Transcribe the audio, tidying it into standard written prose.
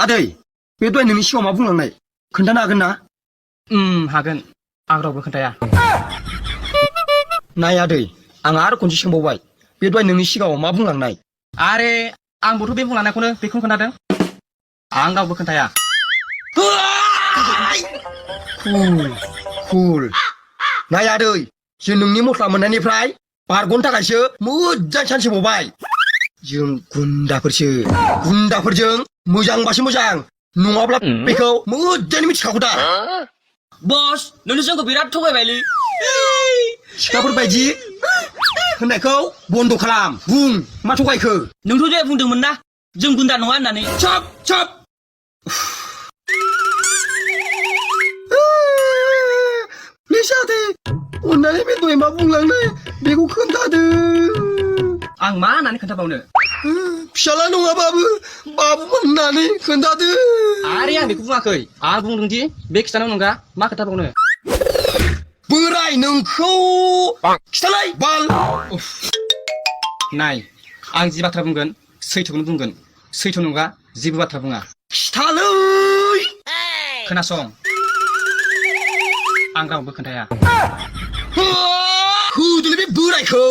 आदै बे दहाय नोंनि सिगाङाव मा बुंलांनाय खोन्थानो हागोन ना? हागोन आं रावबो खोन्थाया। नाय आदै आं आरो खनसे सोंबावबाय बे दहाय नोंनि सिगाङाव मा बुंलांनाय? आरे आंबोथ' बे बुंलांनायखौनो बेखौनो खोन्थादों। आं रावबो खोन्थाया। कुल नाय आदै जों नोंनि मस्ला मोननायनिफ्राय बारग'नो थाखायसो मोजां सान्स होबावबाय। जों गुन्दाफोरजों मोजांबासो मोजां नङाब्ला बेखौ मोजाङै मिथिखागौ दा। बस नोंनो जोंखौ बिराद थगायबायलै। सिख्लाफोर बायदि होननायखौ बन्द' खालाम। बुं मा थगायखो? नोंथ' जे बुंदोंमोन ना जों गुन्दा नङा होननानै। चुप प्लिज आदै अननानै बे दहाय मा बुंलांनाय बेखौ खोन्थादो। आं मा होननानै खोन्थाबावनो? फिसाला नङाबाबो बाबुमोन होननानै खोन्थादो। आरे आं बेखौ बुङाखै। आं बुंदोंदि बे खिथानाव नंगा मा खोन्थाबावनो। बोराय नोंखौ खिथालाय बाल। नाय आं जि बाथ्रा बुंगोन सैथोखौनो बुंगोन। सैथो नङा जेबो बाथ्रा बुङा। खिथालै खोनासं आं रावबो खोन्थाया। होदोलै बे बोरायखौ।